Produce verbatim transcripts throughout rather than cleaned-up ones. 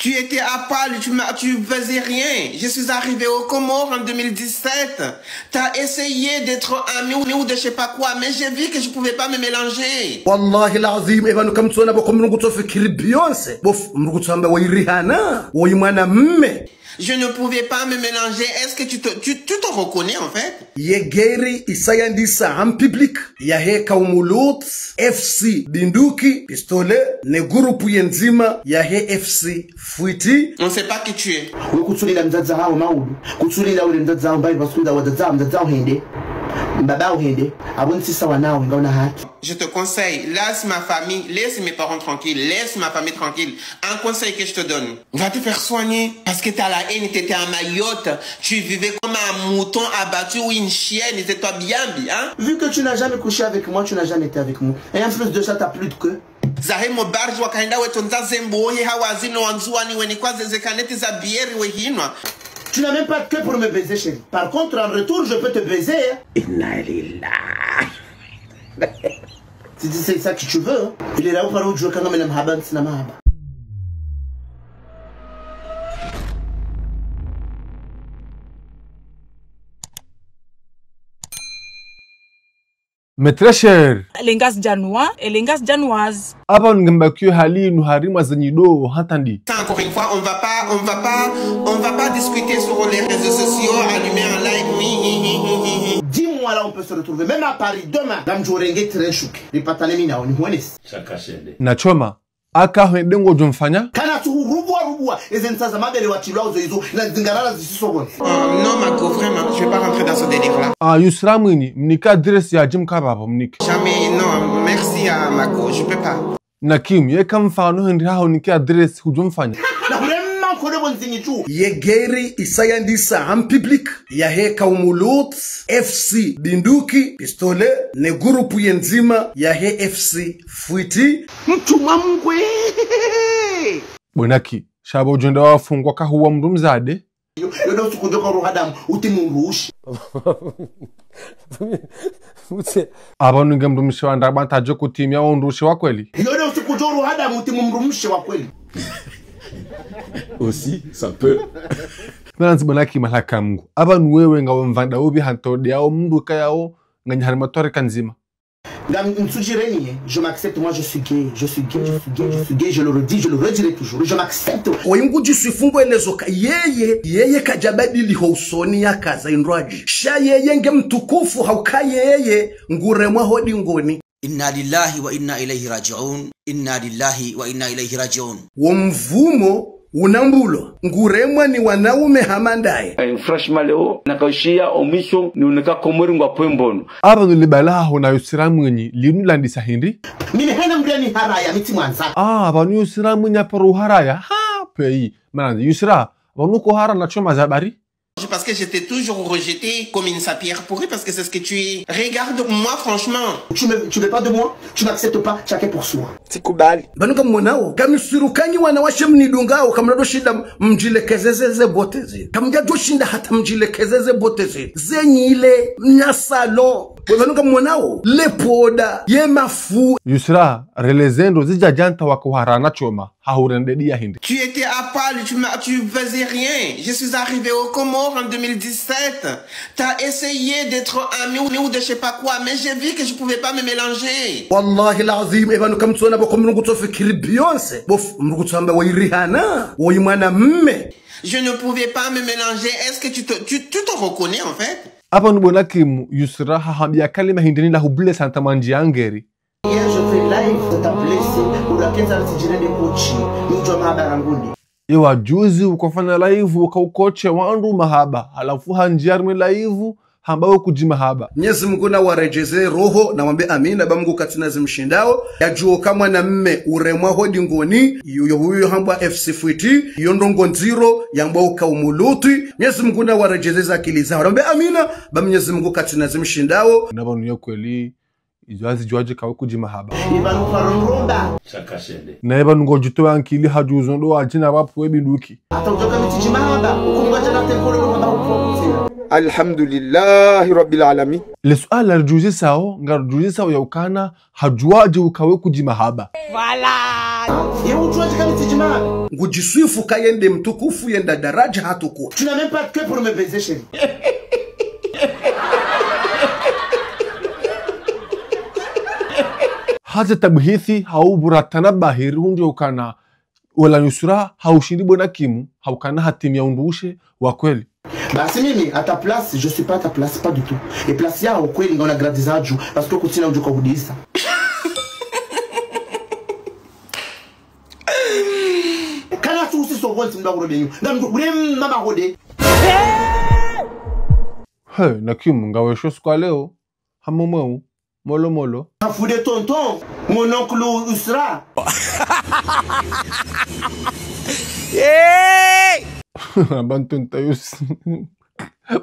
Tu étais à Paris, tu m'as, tu faisais rien. Je suis arrivé aux Comores en deux mille dix-sept. T'as essayé d'être ami ou, ou de je sais pas quoi, mais j'ai vu que je pouvais pas me mélanger. Wallahi l'azim, eba nukamtsona boko mrungu tsofikiri Beyoncé. Bof, mrungu tsamba wa irihana, wa imwana mme. Je ne pouvais pas me mélanger. Est-ce que tu te, tu, tu te reconnais en fait ? Ye guerre isayandisa en public, yahe Kaumu Lut, F C Bunduki, Pistolet, ne groupe ye ndzima, yahe F C Fwiti. On sait pas qui tu es. We kutsulila mdzadze haho maudu, kutsulila ule mdzadze haho mbayi, parce que nda wadzadze haho, mdzadze haho hende, mbaba haho hende, abo ntsi sawa nawe, ngauna haki. Je te conseille, laisse ma famille, laisse mes parents tranquilles, laisse ma famille tranquille. Un conseil que je te donne. Va te faire soigner parce que t'as la haine, t'étais à Mayotte, tu vivais comme un mouton abattu ou une chienne, c'est toi bien, bien, hein ? Vu que tu n'as jamais couché avec moi, tu n'as jamais été avec moi. Et en plus de ça, t'as plus de queue. Zahe mo barge wakahenda wetondza zembo wohe hawazi no wandzuwani weni kwa zeze kaneti za bière wehinwa. Tu n'as même pas de queue pour me baiser, chérie. Par contre, en retour, je peux te baiser, hein. Inna lillahi. Si tu sais ça que tu veux, hein. Il est là où par où tu veux quand même mahaba, ntsina mahaba. Mes très chers. Les Ngazidjanois et les Ngazidjanoises. Aba ngembakiyo hali inu harimwa zenyi do hata ndi. Ça, encore une fois, on va pas, on va pas, on va pas discuter sur les réseaux sociaux, allumer un live, hi, hi, hi. Dis-moi là, on peut se retrouver, même à Paris, demain. Ngamdjo renge train shuke, nipatane mi nawe, nihwonese. Shaka shende. Na Choma, aka hwende ngodjo mfanya? Kana tu hurubwa rubwa, eze ntsa za mabele watsilwa uzo izo, na zingarara zisiso bonse. Euh, non, Mako, vraiment, je vais pas rentrer dans ce délire-là. Ah, Yusra Mwinyi, mnike adresse ya Jim Kababo, mnike. Jamais, non, merci à Mako, je peux pas. Na Kim, yeka mfano hindri haho nike adresse hudjo mfanya. Na hurema nkode bonzingi tu. Ye guerre isayandisa en public, yahe Kaumu Lut, F C Bunduki, Pistolet, ne groupe ye ndzima, yahe F C Fwiti. Mtumwa mkwe. Bwana Ki, sha abo djo wenda wafungwa kahuwa mndru mdzadze. Yo, yo ndo usiku djo ka ruhadamu, uti mndru mshe. Mutse. Aba nunge mndru mshe wa ndrabo ata djo kutimia wo mndru mshe wa kweli. Yo ndo usiku djo ruhadamu, uti mndru mshe wa kweli. Aussi, ça peut. Mwanandzi Bwana Ki, malaka Mngu. Aba nu wewe ngawe mvanda ubi hantode yao mndru kayao nganyi harimwa twarika ndzima. Ngam, mtsudjireni, eh. Je m'accepte, moi je suis gay, je suis gay, je suis gay, je suis gay, je le redis, je le redirai toujours, je m'accepte. Oyi ngudjiswifu ngwelezo ka yeye, yeye kadjabadili ho usoni yakaza indrwadji. Sha yeye nge mtukufu hauka yeye nguremwa ho dingoni. Inna lillahi wa inna ilayhi raji'un. Inna lillahi wa inna ilayhi raji'un. Wo mvumo unambulwa, nguremwa ni wanaume hama ndaye. Eh, franchement leo, nakaushiya omwiso ni uneka Komori ngwa pwe mbono. Aba nu libala haho na Yusra Mwinyi, linu landisa hindri? Mimi hena mndru ni haraya, mi tsi mwandza. Ah, aba nu Yusra Mwinyi aparo uharaya. Ha, peyi. Mwanandzi, Yusra, aba nu ko hara na Choma za habari? Parce que j'étais toujours rejeté comme une serpillière pourrie, parce que c'est ce que tu es. Regarde-moi franchement. Tu me, tu veux pas de moi ? Tu n'acceptes pas, chacun pour soi. Tsikubali. Ba nu kamwonao, kamswiru kanyi wanawashe mnidungao, kamnadjo shinda mdjilekezeze ze bottes. Kamdjadjo shinda hata mdjilekezeze bottes. Zenyi le, mna salon. Bo ba nu kamwonao, le poda, ye mafu. Yusra, relezendo zidjadjanta wako hara na Choma. Hahurende dia hindri. Tu étais à Paris, tu m'as, tu faisais rien. Je suis arrivé aux Comores en deux mille dix-sept. T'as essayé d'être ami ou, ou de je sais pas quoi, mais j'ai vu que je pouvais pas me mélanger. Wallahi l'azim, eba nu kamtsona boko mrungu tsofikiri Beyoncé. Bof, mrungu tsamba wa irihana, wa imwana mme. Je ne pouvais pas me mélanger. Est-ce que tu te, tu, tu te reconnais en fait ? Aba nu bwana Kimu, Yusra, hahambia kalima hindri ni la hublesa ntamandji angeri. Hier, je fais live, ça t'a blessé. Ula kenza msijirende kochi. Ni ujua mahaba ranguni. Ewa juzi ukofanya live, uka ukoche wandru mahaba. Halafu handjia harimwa live, hamba we kudji mahaba. Mnyezi Mungu na waredjeze roho, na wambe amina, ba Mungu katsina zimshindao. Yadjuo ka mwana mme uremwa ho dingoni, yo, yo huyo hambwa F C Fwiti, yo ndrongo ndziro, yambwa uka umuluti. Mnyezi Mungu na waredjeze za akili zao. Na wambe amina, ba Mnyezi Mungu katsina zimshindao. Na ba nu ya kweli, izo hazidjuwadje ka we kudji mahaba. Iba nu kwa romba. Shaka shende. Na eba nu ngodjutowa ankili hadju uzo ndo wadjina ba pvwe Bunduki. Hata udjoka mi tsidji mahaba, ukumba djana tenkolo no haba uko kutsina. Alhamdulillahi Rabbil Alamin. Le suala ridjuzisao, ngaridjuzisao ya ukana, hadjuwadje uka we kudji mahaba. Voilà. Ye udjuwa djika mitsi djimami. Ngudjiswifu ka yende mtukufu, yenda daraja hatukuwa. Tu n'as même pas de queue pour me baiser, chérie. Haze tabuhithi, hau buratana bahiri, hundri ukana, wala Yusra, haushindi bo Nakimu, haukana hatimiya undrushe, wa kweli. Basi mimi, à ta place, je suis pas à ta place, pas du tout. E place yaho kweli, ngauna gradi zadju, parce que kutsina udjuka hudisa. Kana susi so gonti mdru akurobenyu. Ngamdru, ule mama hode. He, Nakimu, ngawe sho siku wa leo. Hamwe mweu, molo molo. Kafude tonton, mon oncle Usra. Hey! Bantu nta Yus.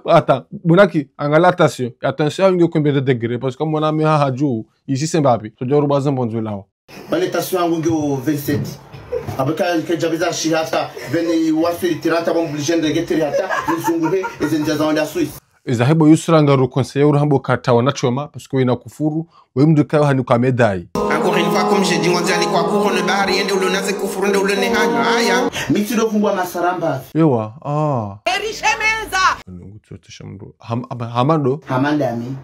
Attends, bo Naki, angalia tension. Attention, nge combien de degrés, parce que mon ami ha hadju, ici c'est Mbappé. So djoru baza mbonzo lawa. Pale tension yangu ngiyo vingt-sept. Abeka ke djabiza shi hata, veni waswili tirata, bon, obligé ndege tiri hata, nizunguhe, eze ndzia za wanda Suisse. Eza hebo Yusra ngaru conseiller uru hambo kata wana choma, parce que wena kufuru, we mdru kayo hani kwa médaille. Encore une fois, comme j'ai dit, on dit, allez, quoi, cours, on ne bat rien, nde ulo naze kufuru, nde ulo ne hanyo, aya. Mitsi do fungwa masaramba. Ewa, ah. Erishemeza. Nungu tsote shamru. Ham-, hama-, hamando. Hamandami.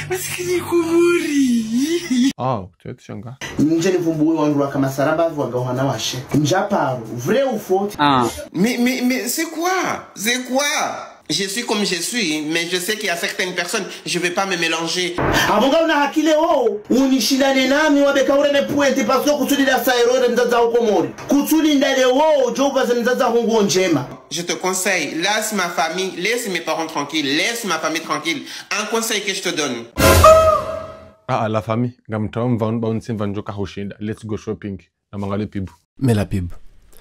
Masikini Komori. Ah, tsote shanga. Nje nivumbuwe wandru waka masaramba, wanga wana washe. Nja paro. Vrai ou faux? Ah. Mais, mais, mais c'est quoi? C'est quoi? Je suis comme je suis, mais je sais qu'il y a certaines personnes, je vais pas me mélanger. Abo nga una hakile wo, unishindane nami wabeka ure ne pointe, parce que kutsuli da saero re mdzadze ho Komori. Kutsuli ndale wo, djo ubaze mdzadze ho nguo ndjema. Je te conseille, laisse ma famille, laisse mes parents tranquilles, laisse ma famille tranquille. Un conseil que je te donne. Ah, ah, la famille, ngamtawa mva, mva, mva ndjoka hushinda. Let's go shopping. Na mangalie pub. Mais la pub.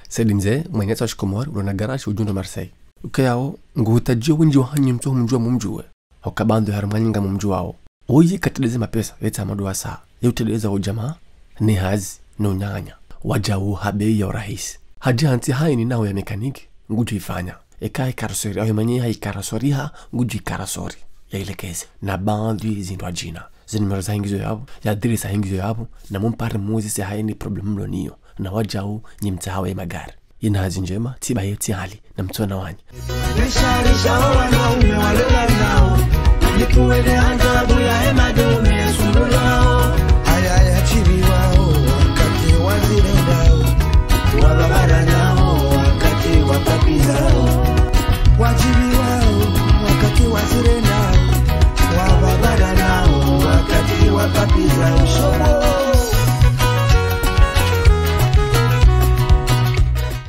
Said Mze, mwenye tsa shikomori, ulo na garage udjuu ndo Marseille. Ukayao, nguhutadjio wendji wahanyu mtso mdjua mumdjuwe. Hoka bandu harumwa nyinga mumdjuwao. Oyi katedeze mapesa, yetsa madua sa. Ye utedeza udjamaa, ne hazi, no unyanya. Wadjau ha bei ya urahisi. Hadja hantsi haini nao ya mécanique, ngudjo ifanya. Eka ikarasori, awe manye ha ikarasori ha, ngudjo ikarasori. Ya ilekeze. Na bandu zindru adjina. Ze numéro za hingizo yapvo, ya adresse ya hingizo yapvo, na mumpare muzi se haini problème mlo niyo, na wadjau nyi mtsahawo ye magari. Yina hazi ndjema, tsiba ye tsi hali, na mtsona wanyi. Risha, risha, o wanaume walola nao, nikuwele anjabu ya emadome, sundulao. Aya ya chibi wao, wakati wazirenda.